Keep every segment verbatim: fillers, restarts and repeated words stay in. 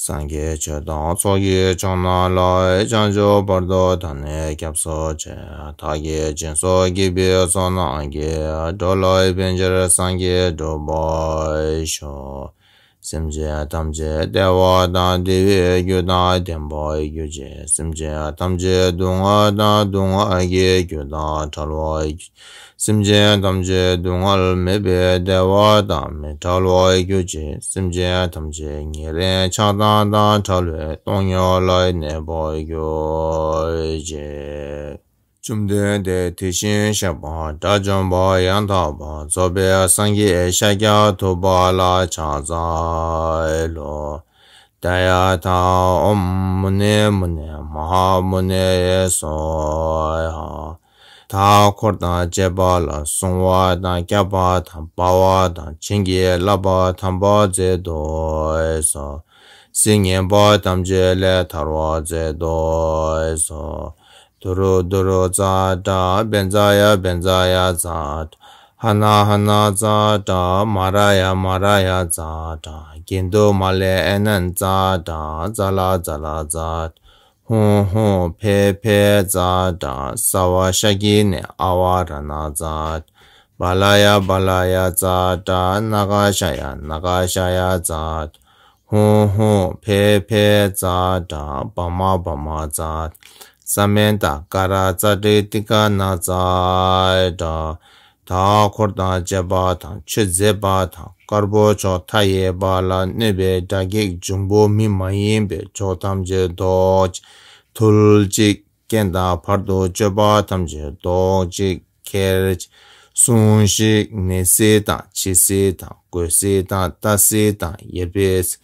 སངས་རྒྱས་ཆོས་དང་ཚོགས་ཀྱི་མཆོག་རྣམས་ལ། བྱང་ཆུབ་བར་དུ་བདག་ནི་སྐྱབས་སུ་མཆི། བདག་གིས་སྦྱིན་སོགས་བགྱིས་པའི་ཚོགས་རྣམས་ཀྱིས། འགྲོ་ལ་ཕན་ཕྱིར་སངས་རྒྱས་འགྲུབ་པར་ཤོག། སེམས་ཅན་ཐམས་ཅད་བདེ་བ་དང་བདེ་བའི་རྒྱུ་དང་ལྡན་པར་གྱུར་ཅིག། སེམས་ཅན་ཐམས་ཅད་སྡུག་བསྔལ་དང་སྡུག་བསྔལ་གྱི་རྒྱུ་དང་བྲལ་བར་གྱུར་ཅིག། སེམས་ཅན་ཐམས་ཅད་སྡུག་བསྔལ་མེད་པའི་བདེ་བ་དང་མི་འབྲལ་བར་གྱུར་ཅིག། སེམས་ཅན་ཐམས་ཅད་ཉེ་རིང་ཆགས་སྡང་དང་བྲལ་བའི་སྟོང་ཉིད་ལ་གནས་པར་གྱུར་ཅིག། བཅོམ་ལྡན་འདས་དེ་བཞིན་གཤེགས་པ་དགྲ་བཅོམ་པ་ཡང་དག་པར་རྫོགས་པའི་སངས་རྒྱས་ཤཱཀྱ་ཐུབ་པ་ལ་ཕྱག་འཚལ་ལོ། ཏདྱ་ཐཱ། ཨོཾ་མུ་ནེ་མུ་ནེ་མ་ཧཱ་མུ་ནེ་སྭཱ་ཧཱ། མཐའ་འཁོར་དང་བཅས་པ་ལ་སྲུང་བ་དང་སྐྱོབ་པ་དང་སྦ་བ་དང་བྱིན་གྱིས་བརླབ་པ་དམ་པར་མཛད་དུ་གསོལ། སིལ་སྙན་པ་ཐམས་ཅད་ལས་ཐར་བར་མཛད་དུ་གསོལ། ཏུ་རུ་ཏུ་རུ་ཙ་ཏྲ། བཛྲ་ཡ་བཛྲ་ཡ་ཙ་ཏྲ། ཧ་ན་ཧ་ན་ཙ་ཏྲ། མ་ར་ཡ་མ་ར་ཡ་ཙ་ཏྲ། གྱེན་དུ་མ་ལེ་ཨེ་ནན་ཙ་ཏྲ། ཛ་ལ་ཛ་ལ་ཙ་ཏྲ། ཧུང་ཧུང་ཕེ་ཕེ་ཙ་ཏྲ། ས་བ་ཤ་གི་ནེ་ཨ་བ་ར་ན་ཙ་ཏྲ། བ་ལ་ཡ་བ་ལ་ཡ་ཙ་ཏྲ། ན་ག་ཤ་ཡ་ན་ག་ཤ་ཡ་ཙ་ཏྲ། ཧུང་ཧུང་ཕེ་ཕེ་ཙ་ཏྲ། བ་མ་བ་མ་ཙ་ཏྲ། ས་མན་ཏ་ཀ་ར་ཙ་ཏྲི་ཏི་ཀ་ན་ཙ་ཏྲ། མཐའ་འཁོར་དང་བཅས་པ་དང་ཆོས་མཛད་པ་དང་དཀར་པོ་ཕྱོགས་མཐའ་ཡས་པ་ལ་གནོད་པའི་དགྲ་བགེགས་འབྱུང་པོ་མི་མ་ཡིན་པའི་ཕྱོགས་ཐམས་ཅད་བཟློག་ཅིག། ཐུལ་ཅིག། རྐན་དང་བར་དུ་གཅོད་པ་ཐམས་ཅད་བཟློག་ཅིག། ཁྱེར་ཅིག། སྲུངས་ཤིག། ནད་སེལ་དང་འཆི་སེལ་དང་གོད་སེལ་དང་རྟ་སེལ་དང་ཡ་པད་སེལ།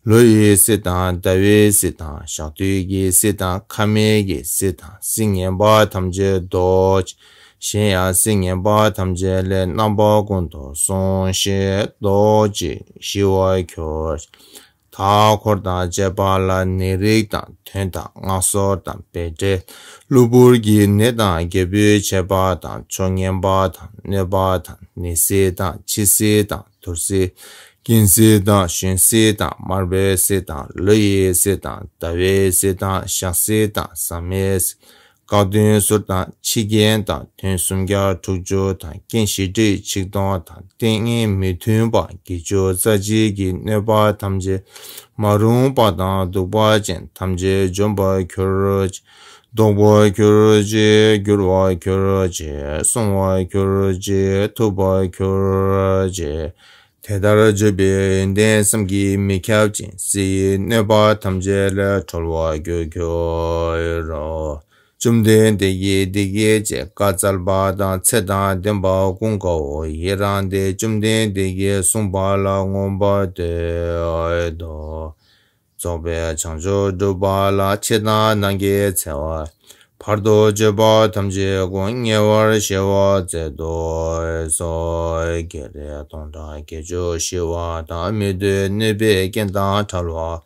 ལོ་ཡི་སེལ་དང་ཟླ་བའི་སེལ་དང་ཞག་དུས་ཀྱི་སེལ་དང་ཁ་མེད་ཀྱི་སེལ་དང་སིལ་སྙན་པ་ཐམས་ཅད་བཟློག་ཅིག། གཞན་ཡང་སིལ་སྙན་པ་ཐམས་ཅད་ལས་རྣམ་པ་ཀུན་ཏུ་སྲུངས་ཤིག། བཟློག་ཅིག། ཞི་བར་གྱུར་ཅིག། མཐའ་འཁོར་དང་བཅས་པ་ལ་ནད་རིགས་དང་གདོན་དང་ངན་སོང་དང་བེ་ཏྲེ་གློ་བུར་གྱི་ནད་དང་རྒྱལ་པོའི་ཆད་པ་དང་ཕྱོགས་ངན་པ་དང་གནོད་པ་དང་ནད་སེལ་དང་འཆི་སེལ་དང་དུག་སེལ། གྱེན་སེལ་དང་གཞོན་སེལ་དང་དམར་པོའི་སེལ་དང་ལོ་ཡི་སེལ་དང་ཟླ་བའི་སེལ་དང་ཞག་སེལ་དང་ཟ་མའི་སེལ། བཀའ་བདུན་ཟུར་དང་ཕྱི་རྐྱེན་དང་དོན་སུམ་བརྒྱ་དྲུག་ཅུ་དང་རྐྱེན་བཞི་ཁྲི་ཆིག་སྟོང་དང་ཏིང་ངེ་འཛིན་མི་མཐུན་པ་བརྒྱད་ཅུ་རྩ་གཅིག་གི་གནོད་པ་ཐམས་ཅད་མ་རུངས་པ་དང་གདུག་པ་ཅན་ཐམས་ཅད་འཇོམས་པར་གྱུར་ཅིག། ལྡོག་པར་གྱུར་ཅིག། འགྱུར་བར་གྱུར་ཅིག། སྲུང་བར་གྱུར་ཅིག། ཐུབ་པར་གྱུར་ཅིག། དེ་ལྟར་བརྗོད་པས་ཡོན་ཏན་བསམ་གྱིས་མི་ཁྱབ་ཅིང་། བསེ་ཡི་གནོད་པ་ཐམས་ཅད་ལས་གྲོལ་བར་གྱུར་གྱུར་རོ། བཅོམ་ལྡན་འདས་ཀྱིས་འདི་སྐད་ཅེས་བཀའ་སྩལ་པ་དང་ཚེ་དང་ལྡན་པ་ཀུན་དགའ་བོ་ཡི་རངས་ཏེ་བཅོམ་ལྡན་འདས་ཀྱིས་གསུངས་པ་ལ་མངོན་པར་བསྟོད་དོ། རྫོགས་པའི་བྱང་ཆུབ་སྒྲུབ་པ་ལ་ཕྱི་ནང་ནང་གི་འཚེ་བ་བར་དུ་གཅོད་པ་ཐམས་ཅད་ཀུན་ཉེ་བར་ཞི་བར་མཛད་དུ་གསོལ། བགེགས་རིགས་སྟོང་ཕྲག་བརྒྱད་ཅུ་ཞི་བ་དང་། མི་འདོད་གནོད་པའི་རྐྱེན་དང་བྲལ་བ།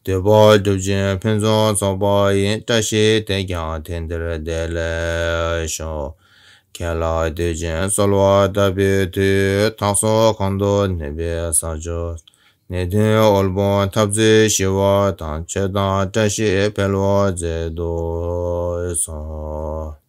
འདོད་པ་སྒྲུབ་ཅིང་ཕུན་སུམ་ཚོགས་པ་ཡི། བཀྲ་ཤིས་དེས་ཀྱང་དེང་འདིར་བདེ་ལེགས་ཤོག། ཁྱེད་ལ་འདུད་ཅིང་གསོལ་བ་བཏབ་པའི་མཐུས། བདག་སོགས་གང་དུ་གནས་པའི་ས་ཕྱོགས། ནད་གདོན་དབུལ་ཕོངས་འཐབ་རྩོད་ཞི་བ་དང་། ཆོས་དང་བཀྲ་ཤིས་འཕེལ་བར་མཛད་དུ་གསོལ།